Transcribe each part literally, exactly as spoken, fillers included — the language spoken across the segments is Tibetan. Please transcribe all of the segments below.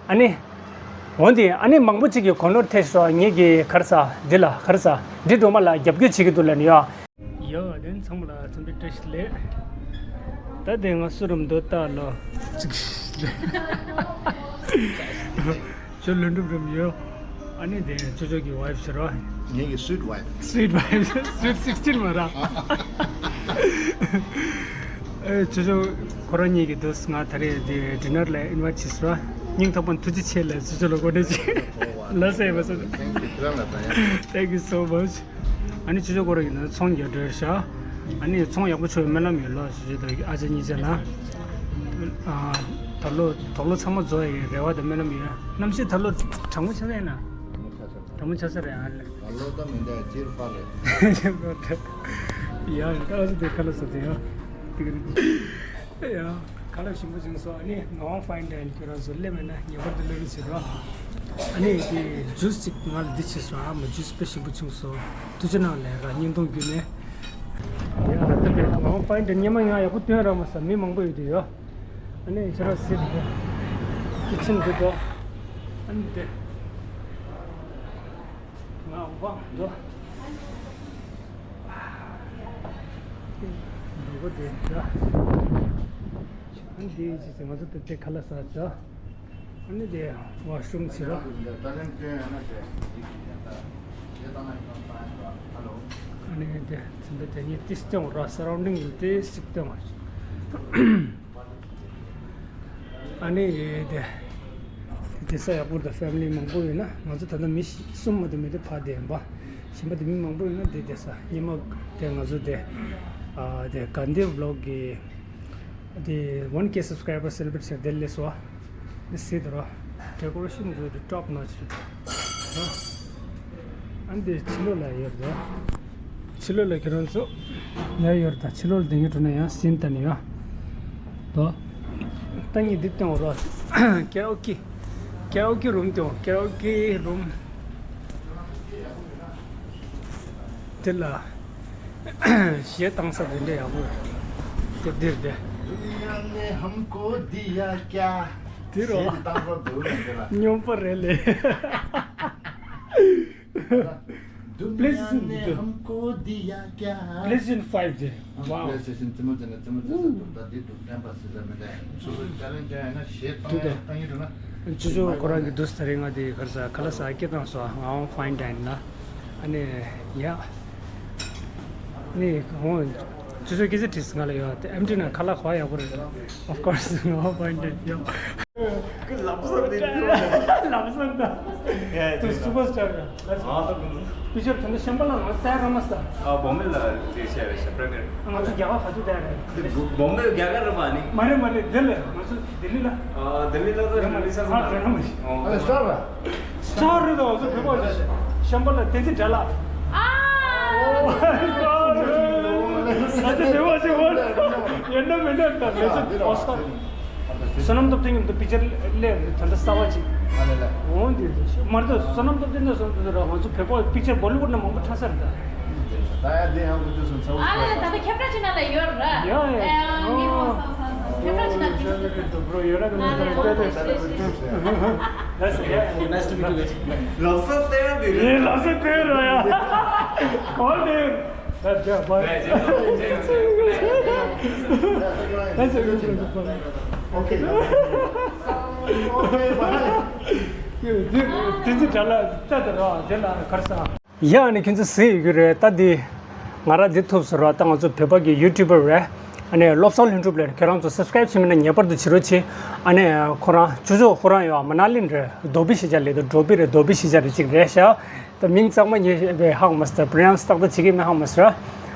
ཨ་ནི། འོན་ཏེ་ཨ་ནི་མང་པོ་ཅིག་གིས་གོ་ནོར་ཐེབས་སོང་། ངེད་ཀྱི་ག་རེ་ཟ་འདི་ལ་ག་རེ་ཟ་འདི་སྒྲོལ་མ་ལ་རྒྱབ་སྐྱོར་བྱེད་ཀྱི་འདུག་ལབ་ནས་ཡོད། ཡོད་དེ་ཚང་མ་ལ་འཚམས་འདྲི་བཀྲ་ཤིས་བདེ་ལེགས། ད་དེ་ང་སུ་རུ་འདུག་ལྟ་ལོ། ཅིག་ཁྱོད་ལྷུན་གྲུབ་རུ་ཡོད། ཨ་ནི་དེ་ཅོ་ཅོ་གི་ཝའིཕ་ཟེར་བ། ངེད་ཀྱི་སུའིཊ་ཝའིཕ། སུའིཊ་ཝའིཕ། སུའིཊ་སིགས་ཊིན་མ་ར། ཨེ་ཅོ་ཅོ་ཁོ་རང་གཉིས་ཀྱི་དུས་ང་ད་རེས་དེ་ཌི་ནར་ལ་ཨིན་ཝའིཊ་བྱས་སོང་། སྙིང་ཐག་པ་ནས་ཐུགས་རྗེ་ཆེ་ལབ། ཅོ་ཅོ་ལ་གོ་གནས་ཅིག་ལ་ཟེར་བ་སོང་། Thank you so much. ཨ་ནི་ཅོ་ཅོ་ཁོ་རང་གིས་ཚོང་རྒྱག་འདོད་ཤག་ཨ་ནི་ཚོང་ཡག་པོ་ཆོག་པའི་སྨོན་ལམ་ཡོད་ལོ། ཅོ་ཅོ་དང་ཨ་ཅག་གཉིས་ཆ་ལ། ཨ་ད་ལོ་དོག་ལོ་ཚང་མ་རྫོགས་ཡག་གི་རེ་བ་དང་སྨོན་ལམ་ཡོད། གནམ་གཤིས་ད་ལོ་གྲང་མོ་ཆགས་ས་ཡིན་ན། གྲང་མོ་ཆགས་ས་རེད་ཨ་ལེ། ད་ལོ་ད་མི་འདྲ་སྤྱིར་ཕར་རེད། ཡ་ཡ་ད་ཨ་ཅག་དེ་ཁ་ལག་ཟ་དེ་ཡ། ཏིག་རེད། ཡ། ཁ་ལག་ཞིམ་པོ་བྱུང་སོང་། ཨ་ནི་ངག་དབང་ཕ་ཡིན་ཌའིན་ཁྱོད་རང་ཚོ་སླེབས་མེད་ན་ངེས་པར་དུ་སླེབས་རོགས་བྱེད་རོགས། ཨ་ནི་དེ་ཇུས་ཅིག་ང་ལ་འདི་བྱས་སོང་། ཨ་མ་ཇུས་དཔེ་ཞིམ་པོ་བྱུང་སོང་། ཐུགས་རྗེ་གནང་ལགས། ར་བརྙན་ཐུང་བརྒྱུད་ནས། ཡ་ད་དཔེ་ངག་དབང་ཕ་ཡིན་ཌའིན་སྔོན་མ་ང་ཡག་པོ་སྟོན་ར་མ་ས་མི་མང་པོ་ཡོད་དུ་ཡོད། ཨ་ནི་ཁྱོད་རང་སྲིད་དེ་ཀི་ཆེན་འདི་དོ། ཨ་ནི་དེ། ང་འོ་བ་འདུག་འདུག་གོ་དེ་འདྲ། ཨ་ནི་དེ་ཡིན་ཅི་ཟེར་ང་ཚོ་དེ་དེ་ཁ་ལག་ཟ་ཆོག་ཨ་ནི་དེ་ཝ་ཤ་རུམ་ཟེར་རོ། ཨ་ནི་དེ་ཚིམ་པའི་དེ་ཉིད་ཏིས་ཏེང་ར་སརའུན་ཌིང་ལ་ཏིས་ཏེང་བ། ཨ་ནི་དེ་དེ་ས་ཡག་པོ་དང་ཕེ་མི་ལི་མང་པོ་ཡོད་ན། ང་ཚོ་ད་ལྟ་མི་གསུམ་མ་གཏོགས་མེད་དེ་ཕ་དེ་ཡིན་པ། གཞན་པ་དེ་མི་མང་པོ་ཡོད་ན་དེ་དེ་ས་ཉི་མ་དེ་ང་ཚོ་དེ་ཨ་དེ་གྷན་དྷི་བི་ལོག་གི་དེ་ཝན་ཀེ་སབ་སི་ཀ་རའི་བར་སེ་ལེ་བི་རེཊ་བྱས་དེ་སླེབས་སོང་། དེ་སྲིད་དུ་རོ། ཌེ་ཀོ་རེ་ཤན་བཟོས་ཏེ་ཊོབ་ནོ་ཆི་རེད། ཨ་ནི་དེ་ཕྱི་ལོགས་ལ་ཡོད་རེད། ཕྱི་ལོགས་ལ་ཁྱེད་རང་ཚོ་ཡར་ཡོད་རེད། ད་ཕྱི་ལོགས་ལ་དེང་གི་འགྲོ་ན་ཡང་སིན་ད་ནི་ཡང་དོ། ད་ངས་འདི་སྟོན་རོགས། ཀེ་ར་ཨོ་ཀེ། ཀེ་ར་ཨོ་ཀེ་རུམ་སྟོན། ཀེ་ར་ཨོ་ཀེ་རུམ། དེ་ལ་གཞས་བཏང་ས་དེ་འདྲ་ཡག་པོ་རེད། དེ་འདིར་དེ། दुनिया में हमको दिया क्या? དེ་རོ། གཞས་བཏང་ས་འདུག་ནས་དེ་ལ། སྨྱོན་པ་རེད་ལེ། दुनिया ने हमको दिया क्या? PlayStation five དེ། Wow. PlayStation རྩེད་མོ་རྩེ་ན་རྩེད་མོ་རྩེ་ས་འདུག་ད་འདི་འདུག་བདེན་པ་ཟེར་ས་མི་འདྲ། སོ་སོ་ཅེ་ལེན་ཇི་ཡང་ཡིན་ན་གཞས་བཏང་ཡ་བཏང་ཡིན་འགྲོ་ན། ཅོ་ཅོ་ཁོ་རང་གི་དུས་ད་རེས་ང་དེ་ག་རེ་ཟ་ཁ་ལག་ཟ་སྐད་བཏང་སོང་། ངག་དབང་ཕ་ཡིན་ཌའིན་ལ། ཨ་ནི་ཡ། ནི་འོང་། ཅོ་ཅོ་སྐད་ཆ་དྲིས་ང་ལ་ཡོད་དེ། ཨེམ་ཊི་ན་ཁ་ལག་ག་པར་ཡག་པོ་རེད། Of course ངག་དབང་ཕ་ཡིན་ཌའིན་ཡོད། ལབ་ས་འདི་ལབ་ས་འདི། ཡ་ཡ། དུ་སུ་པར་སི་ཊར་ཡ། ཨ་ད་ཀུན། པི་ཅར་ད་ནི་ཤམ་པ་ལ་ང་བལྟས་ར་མ་ས། ཨ་བོ་མེ་ལ་དེ་བཤད་རེད་ཤ་པྲ་ཀར། ང་ཚོ་རྒྱ་གར་ག་ཚོད་བལྟས་རེད། དེ་བོ་མེ་རྒྱ་གར་རེད་པ་ནི། མ་རེད་མ་རེད། འདི་ལ་ང་ཚོ་ལྡི་ལི་ལ། ཨ་ལྡི་ལི་ལ་ད་རེད་ལི་ས་ཨ་རེད་མ་ཤི། ཨ་ལེ་སི་ཊར་ར། སི་ཊར་རེད་ད། ང་ཚོ་བོད་པ་ཤམ་པ་ལ་བསྟན་འཛིན་དགྲ་ལ། ཨ། ཨོ་མའི་གོཌ། ང་ཚོ་བོད་པ་ཞིག་ཡོད་ན་མེད་ན་ད་ང་ཚོ་ཨོ་སི་ཀར། བསོད་ནམས་སྟོབས་ལྡན་གྱི་མདུན་པི་ཅར་སླེབས་ད་ལྟ་གསར་པ་ཅིག་ཨ་ལེ་ལེ། འོང་དེ་མ་རེད་ད། བསོད་ནམས་སྟོབས་ལྡན་ད་སོང་དུས་ར་ང་ཚོ་བོད་པ་པི་ཅར་བོ་ལི་ཝུཌ་ན་མང་པོ་འཁྲབ་ས་རེད་ད། ད་ཡ་དེ་ཡང་ཁོ་ཚོ་སོང་ཚ་བོ། ཨ་ལེ་ད་ལྟ་ཁེབ་ར་ཅི་ན་ལ་ཡོད་ར། ཡ་ཡ། ཨ་ངའི་ཧོ་སང་སང་སང་ཁེབ་ར་ཅི་ན་ཅི་ན་ཅི་ན། Bro, you're not gonna ཨ་ལེ་ཧོ་སང་སང་སང་། Nice to meet you guys. ལབ་ས་དེ་ཡ་དེ་རེད། ལབ་ས་དེ་ར་ཡ། གོ་དེ། That's good, bye. That's a good one. Okay. Okay, bye. དེ་ཚོ་དྲ་ལ་ལྟ་དུ་རོགས་དེ་ལ་གར་ས། ཡ་ཨ་ནི་ཁྱོད་ཚོ་གཟིགས་ཡོད་ཀྱི་རེད། ད་འདི་ང་རང་འདི་ཐུབ་ཟེར་བ་ད་ང་ཚོ་བོད་པ་གི་ཡུ་ཊུབ་པར་རེད། ཨ་ནི་བློ་བཟང་ལྷུན་གྲུབ་ལབ། ཁྱེད་རང་ཚོ་སབ་སི་ཀ་རའིབ་བྱས་མེད་ན་ངེས་པར་དུ་བྱེད་རོགས་བྱེད། ཨ་ནི་ཁོ་རང་ཅོ་ཅོ་ཁོ་རང་ཡོད་མ་ན་ལི་ནས་རེད། རྡོ་སྦིས་ཤེས་བྱ་ལས་དང་འགྲོ་སྦིས་རེད། རྡོ་སྦིས་ཤེས་བྱ་རེད་ཅིག་རེད་ཤག་ད་མིང་གཙང་མ་ངས་བས་ཧ་གོ་མ་སོང་། པྲོ་ནའུན་སི་ཏག་ཏག་བྱེད་ཀྱི་མེད་ཧ་གོ་མ་སོང་།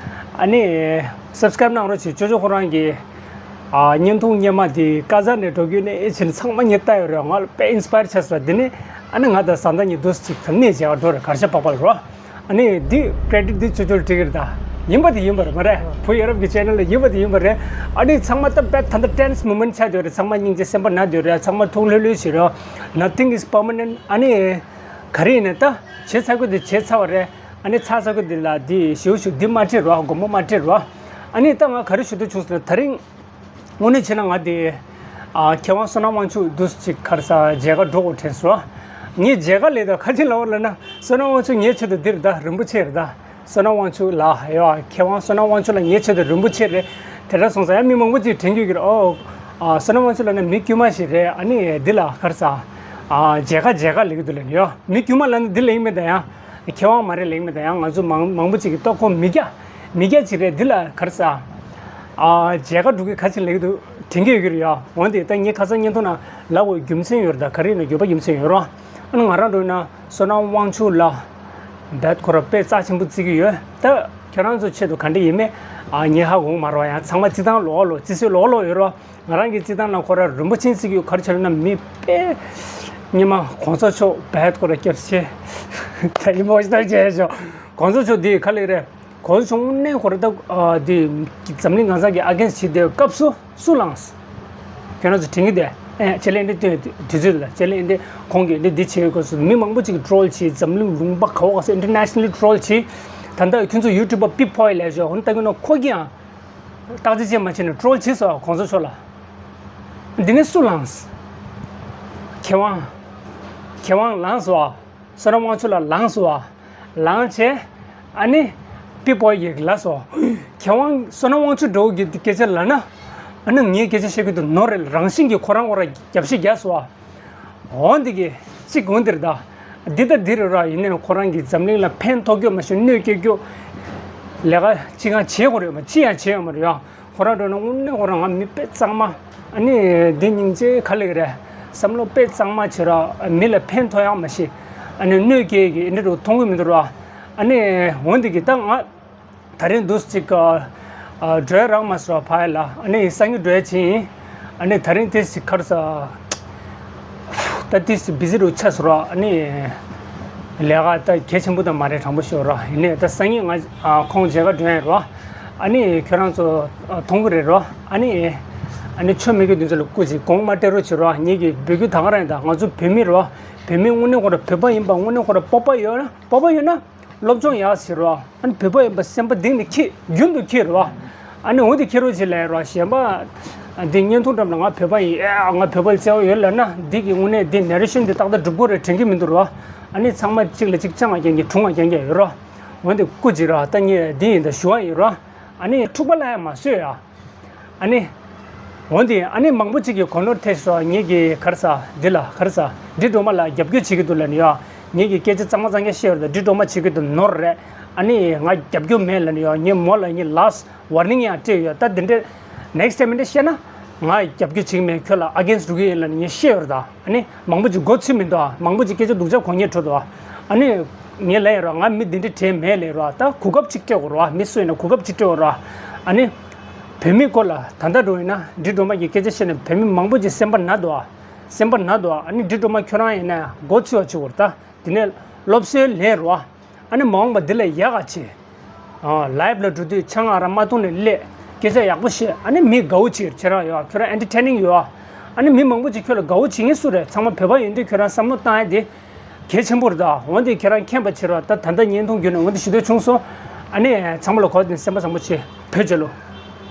ཨ་ནི་སབ་སི་ཀ་རའིབ་གནང་རོགས་བྱེད། ཅོ་ཅོ་ཁོ་རང་གི་ཨ་བརྙན་ཐུང་སྔོན་མ་དེ་ཀ་ཛ་ནས་འགྲོ་རྒྱུ་ནས་ཨེ་བྱས་ནས་ཚང་མ་ངས་ལྟ་ཡོད་རེད། ང་ལ་དཔེ་ཨིན་སི་པ་ཡར་བྱས་སོང་། དེ་ནས་ཨ་ནི་ང་དང་བཟའ་ཟླ་གཉིས་འདུག་སེ་ཅིག་ཐབས་ནས་བྱས་པ་འགྲོ་རེད། གར་ཞ་པག་པ་ལ་རོ། ཨ་ནི་འདི་ཀྲེ་ཌིཊ་འདི་ཅོ་ཅོ་ལ་སྤྲད་ཀྱི་རེད་ད། ཡིན་པ་དེ་ཡིན་པ་རེད་མ་རེད། བུ་ཡ་རབས་ཀྱི་ཅེ་ནལ་ལ་ཡིན་པ་དེ་ཡིན་པ་རེད། ཨ་ནི་ཚང་མ་ད་དཔེ་ད་ལྟ་ཊེན་སི་མུ་མེན་ཊི་ཆགས་བསྡད་ཡོད་རེད། ཚང་མ་སྙིང་རྗེ་སེམས་པ་ན་བསྡད་ཡོད་རེད། ཚང་མ་ཐུགས་ལྷོད་ལྷོད་བྱེད་རོགས། Nothing is permanent. ཨ་ནི། ག་རེ་ཡིན་ནའི་ད་བྱས་ཚར་དགོས་དེ་བྱས་ཚར་བ་རེད། ཨ་ནི་ཚར་ཚར་དགོས་དེ་ལ་དེ་ཞེའུ་ཞེའུ་འདི་མ་སྤྲད་རོགས། སྒོར་མོ་མ་སྤྲད་རོགས། ཨ་ནི་ད་ང་ག་རེ་ཞུ་འདོད་བྱུང་ཟེར་ན་ད་རིང་དངོས་གནས་བྱས་ན་ང་དེ་ ཨ། མཁས་དབང་བསོད་ནམས་དབང་ཕྱུག་འདུག་ཅིག་ག་རེ་ཟ། མཇལ་ཁ་འགྲོ་དགོས་དྲན་སོང་། ངས་མཇལ་ཁ་ལས་ད་ག་ཅི་ལབ་ལབ་ན། བསོད་ནམས་དབང་ཕྱུག་ངའི་ཆེད་དུ་འདིར་ད་རིན་པོ་ཆེ་རེད་ད། བསོད་ནམས་དབང་ཕྱུག་ལགས་ཡོ། མཁས་དབང་བསོད་ནམས་དབང་ཕྱུག་ལགས་ངའི་ཆེད་དུ་རིན་པོ་ཆེ་རེད། དེ་འདྲ་སོང་ཙང་ཡང་མི་མང་པོ་ཅིག་དྲན་གྱི་ཡོད་ཀྱི་རེད། ཨོ། ཨ། བསོད་ནམས་དབང་ཕྱུག་ལགས་ནི་མི་དཀྱུས་མ་ཞིག་རེད། ཨ་ནི་འདི་ལ་ག་རེ་ཟ། ཨ། མཇལ་ཁ་མཇལ་ཁ་ལབ་ཀྱི་འདུག་ལབ་ནི་ཡོ། མི་དཀྱུས་མ་ལབ་ནི་འདི་ལབ་ཀྱི་མེད་ད་ཡང་། མཁས་དབང་མ་རེད་ལབ་ཀྱི་མེད་ད་ཡང་། ང་ཚོ་མང་མང་པོ་ཅིག་གིས་ད་ཁོ་མི་སྐྱ། མི་སྐྱ་ཅིག་རེད། འདི་ལ་ག་རེ་ཟ། ཨ། མཇལ་ཁ་སྒྲུབ་ཀྱི་ག་ཅི་ལབ་ཀྱི་འདུག་དྲན་གྱི་ཡོད་ཀྱི་རེད་ཡ། འོན་ཏེ་ད་ངས་ཁ་སང་བརྙན་ཐུང་ནང་ལབ་པའི་རྒྱུ་མཚན་ཡོད་རེད་ད། ག་རེ་ཡིན་ན་དགོས་པ་རྒྱུ་མཚན་ཡོད་རེད། ཨ་ནི་ང་རང་འདྲ་ཡིན་ན་བསོད་ནམས་དབང་ཕྱུག་ལགས་རྦད་ཁོ་རང་དཔེ་རྩ་ཆེན་པོ་བརྩི་གི་ཡོད། ད་ཁྱེད་རང་ཚོ་ཆེད་དུ་ག་འདྲ་ཡིན་མིན། ཨ། ངས་ཧ་གོ་གི་མ་རེད་པ། ཡང་ཚང་མ་བརྩི་སྟངས་ལོགས་ལོགས། བརྩི་སྲོལ་ལོགས་ལོགས་ཡོད་རེད། ང་རང་གི་བརྩི་སྟངས་ལ་ཁོ་རང་རིན་པོ་ཆེ་བརྩི་གི་ཡོད། ག་རེ་བྱས་ན་མི་དཔེ་སྔོན་མ་གོང་ས་མཆོག་རྦད་ཁོ་རང་སྐྱབས་ཆེ། ད་ཡིན་པ་ཞིག་ད་བྱས་ཤོག་གོང་ས་མཆོག་འདི་ག་ལབ་རེད། གོང་ས་མཆོག་དངོས་གནས་ཁོ་རང་ད། ཨ། འདི་འཛམ་གླིང་གང་ས་གི་ཨ་གྷེན་སི་བྱེད་དུས་སྐབས་སུ་སུ་ལངས། ཁྱོད་རང་ཚོ་དྲན་གྱི་འདུག་ཨེ། ཆེད་ལས་འདི་སྟོན་དུས་ཚོད་ལ། ཆེད་ལས་འདི་ཁོང་གིས་འདི་འདི་བྱེད་དགོས་སུ་མི་མང་པོ་ཅིག་ཊྲོལ་བྱས། འཛམ་གླིང་ལུང་པ་ག་བ་ག་ས་ཨིན་ཊར་ནེ་ཤ་ནལ་ལི་ཊྲོལ་བྱས། ད་ལྟ་ཁྱོད་ཚོ་ཡུ་ཊུབ་པ་པི་པོའི་ལབ་ཤོག་འོ་ན་ལྟ་གི་ན། ཁོ་གིས་ཡང་བརྟག་དཔྱད་བྱས་མ་བྱས་ནས་ཊྲོལ་བྱས་སོང་གོང་ས་མཆོག་ལ། འདི་ནས་སུ་ལངས། མཁས་དབང་། མཁས་དབང་ལངས་སོང་། བསོད་ནམས་དབང་ཕྱུག་ལགས་ལངས་སོང་། ལངས་བྱས། ཨ་ནི་པི་པོའི་ཡིག་ལ་སོ། མཁས་དབང་བསོད་ནམས་དབང་ཕྱུག་འདྲ་བོ་གི་སྐད་ཆ་ལབ་ན། ཨ་ནི་ངས་སྐད་ཆ་བཤད་ཀྱི་འདུག་ནོར་རེད། རང་བཞིན་གྱིས་ཁོ་རང་ཁོ་རང་རྒྱབ་བཤད་རྒྱག་སོང་། འོ་འདི་གི་གཅིག་འོ་འདིར་ད། འདི་ད་འདི་རེད་ར། ཡིན་ནའི་ཁོ་རང་གིས་འཛམ་གླིང་ལ་ཕན་ཐོགས་རྒྱུ་མ་གཞི་གནོད་སྐྱེལ་རྒྱུ་ལས་ཀ་ཅི་གང་བྱེད་དགོས་རེད་མ། ཅི་ཡང་བྱེད་ཡོད་མ་རེད་ཡ། ཁོ་རང་འགྲོ་ན་དངོས་གནས་ཁོ་རང་ང་མི་དཔེ་གཙང་མ། ཨ་ནི་འདི་སྙིང་རྗེ་ག་ལེ་ག་རེད། བསམ་བློ་དཔེ་གཙང་མ་བྱེད་ར། མི་ལ་ཕན་ཐོགས་ཡག་མ་གཞི། ཨ་ནི་གནོད་སྐྱེལ་གི་འདི་འདྲ་མཐོང་གི་མི་འདུག་ར། ཨ་ནི་འོ་འདི་གི་ད་ང་ད་རིང་འདུག་ཅིག་ཨ། འགྲོ་ཡག་རག་མ་སོང་ཕ་ཡ་ལ། ཨ་ནི་སང་ཉིན་འགྲོ་ཡག་ཅིག་ཡིན། ཨ་ནི་ད་རིང་དེ་ཞིག་གར་ས། ད་ཏིས་བི་ཟི་རུ་ཆགས་སོང་ར། ཨ་ནི་ལས་ཀ་ད་གལ་ཆེན་པོ་ད་མ་རེད། དྲང་པོ་ཤོད་ར། ཡིན་ནའི་ད་སང་ཉིན་ང་ཨ་ཁོང་མཇལ་ཁ་འགྲོ་ཡིན་ར། ཨ་ནི་ཁྱོད་རང་ཚོ་ཨ་མཐོང་གི་རེད་ར། ཨ་ནི་ཨ་ནི་ཆོ་མེད་གི་དུས་ཚོད་ལ་སྐུ་ཅིག་དགོངས་མ་སྤྲད་རོགས་བྱེད་ར། ངེད་ཀྱི་འབོད་སྐུལ་ད་ག་རང་ཡིན། ད་ང་ཚོ་བོད་མི་ར། བོད་མི་དངོས་གནས་ཁོ་ར་བོད་པ་ཡིན་པ། དངོས་གནས་ཁོ་ར་སྤོབས་པ་ཡོད་ན། སྤོབས་པ་ཡོད་ན། སློབ་སྦྱོང་ཡག་ཟེར་རོ། ཨ་ནི་བོད་པ་ཡིན་པ་སེམས་པ་གཏིང་ནས་ཁྱེར། རྒྱུན་དུ་ཁྱེར་རོ། ཨ་ནི་འོ་དེ་ཁྱེར་རོ་ཅིག་ལས་རོ། གཞན་པ་འདི་བརྙན་ཐུང་འགྲམ་ལ་ང་བོད་པ་ཡིན། ཨེ། ང་བོད་པ་ལ་བརྩེ་བ་ཡོད་ལབ་ན། འདི་གི་དངོས་གནས་འདི་ནེ་རེ་ཤན་འདི་ཏག་ཏག་འགྲུབ་ཀྱི་རེད་དྲན་གྱི་མི་འདུག་རོ། ཨ་ནི་ཚང་མ་གཅིག་ལ་གཅིག་ཆང་ང་རྒྱག་མཁན། གྲུང་ང་རྒྱག་མཁན་ཡོད་རོ། འོ་དེ་སྐུ་ཅིག་རོ། ད་ངས་འདི་ཡིན་ད་ཞུ་བ་ཡིན་རོ། ཨ་ནི་འཁྲུག་པ་ལ་ཡང་མ་བཟོད་ཡ། ཨ་ནི། འོན་ཏེ་ཨ་ནི་མང་པོ་ཅིག་གིས་གོ་ནོར་ཐེབས་སོང་། ངེད་ཀྱི་ག་རེ་ཟ་འདི་ལ་ག་རེ་ཟ་འདི་སྒྲོལ་མ་ལ་རྒྱབ་སྐྱོར་བྱེད་ཀྱི་འདུག་ལབ་ནི་ཡོད། ངེད་ཀྱི་སྐད་ཆ་གཙང་མ་གཙང་རྐྱང་བཤད་ཡོད་རེད། འདི་སྒྲོལ་མ་བྱེད་ཀྱི་འདུག་ནོར་རེད། ཨ་ནི་ང་རྒྱབ་སྐྱོར་མེད་ལབ་ནི་ཡོད། ངས་མོ་ལ་ངས་ལཱསི་ཝར་ནིང་ཡང་སྤྲད་ཡོད། ད་འདི་འདྲའི་ནེགསི་ཊའིམ་འདི་བཤད་ན་ང་རྒྱབ་སྐྱོར་བྱེད་ཀྱི་མེད། ཁྱོད་ལ་ཨ་གེན་སི་ཊི་འགྲོ་གི་ཡིན་ལབ་ནི་ངས་བཤད་ཡོད་རེད་ད། ཨ་ནི་མང་པོ་ཅིག་མགོ་ཚོས་མི་འདུག་ཨ། མང་པོ་ཅིག་སྐད་ཆ་སྡུག་ཅག་གོ་ངེས་འཕྲོད་འདུག་ཨ། ཨ་ནི་ངས་ལབ་ཡིན་རོགས། ང་མི་འདི་འདྲ་དྲན་མེད་ལབ་རོགས། ད་གོ་སྐབས་ཅིག་སྤྲད་དགོས་རོགས། མི་སུ་ཡིན་ན་གོ་སྐབས་ཅིག་སྤྲད་དགོས་རོགས། ཨ་ནི་བོད་མི་སྐོར་ལ་ད་ལྟ་འགྲོ་ཡིན་ན། འདི་སྒྲོལ་མ་གི་སྐད་ཆ་བཤད་ནས་བོད་མི་མང་པོ་ཅིག་སེམས་པ་ན་འདུག་ཨ། སེམས་པ་ན་འདུག་ཨ། ཨ་ནི་འདི་སྒྲོལ་མ་ཁྱོད་རང་ཡིན་ན་མགོ་ཚོས་པ་བྱེད་དགོས་རེད་ད། དེ་ནས་སློབ་གསོའི་ལན་རོགས། ཨ་ནི་མ་འོངས་པ་འདི་ལས་ཡག་ག་བྱེད། ཨ། ལའིབ་ལ་འགྲོ་དུས་ཆང་ཨ་རག་མ་འཐུང་ནས་སླེབས། སྐད་ཆ་ཡག་པོ་བཤད། ཨ་ནི་མི་དགའ་བོ་བྱེད། ཁྱེད་རང་ཡོད། ཁྱོད་རང་ཨེན་ཊར་ཊེ་ནིང་ཡོད། ཨ་ནི་མི་མང་པོ་ཅིག་ཁྱོད་ལ་དགའ་བོ་བྱེད་མཁན་སུ་རེད། ཚང་མ་བོད་པ་ཡིན་དུས་ཁྱོད་རང་བསམ་བློ་བཏང་ཡ་དེ་གལ་ཆེན་པོ་རེད་ད། འོན་ཏེ་ཁྱེད་རང་མཁྱེན་པ་བྱེད་རོགས། ད་ད་ལྟ་བརྙན་ཐུང་བརྒྱུད་ནས་འོན་ཏེ་ཞུ་འདོད་བྱུང་སོང་། ཨ་ནི་ཚང་མ་ལ་གོ་དེ་སེམས་པ་བཟང་པོ་བྱེད། བོད་རྒྱལ་ལོ།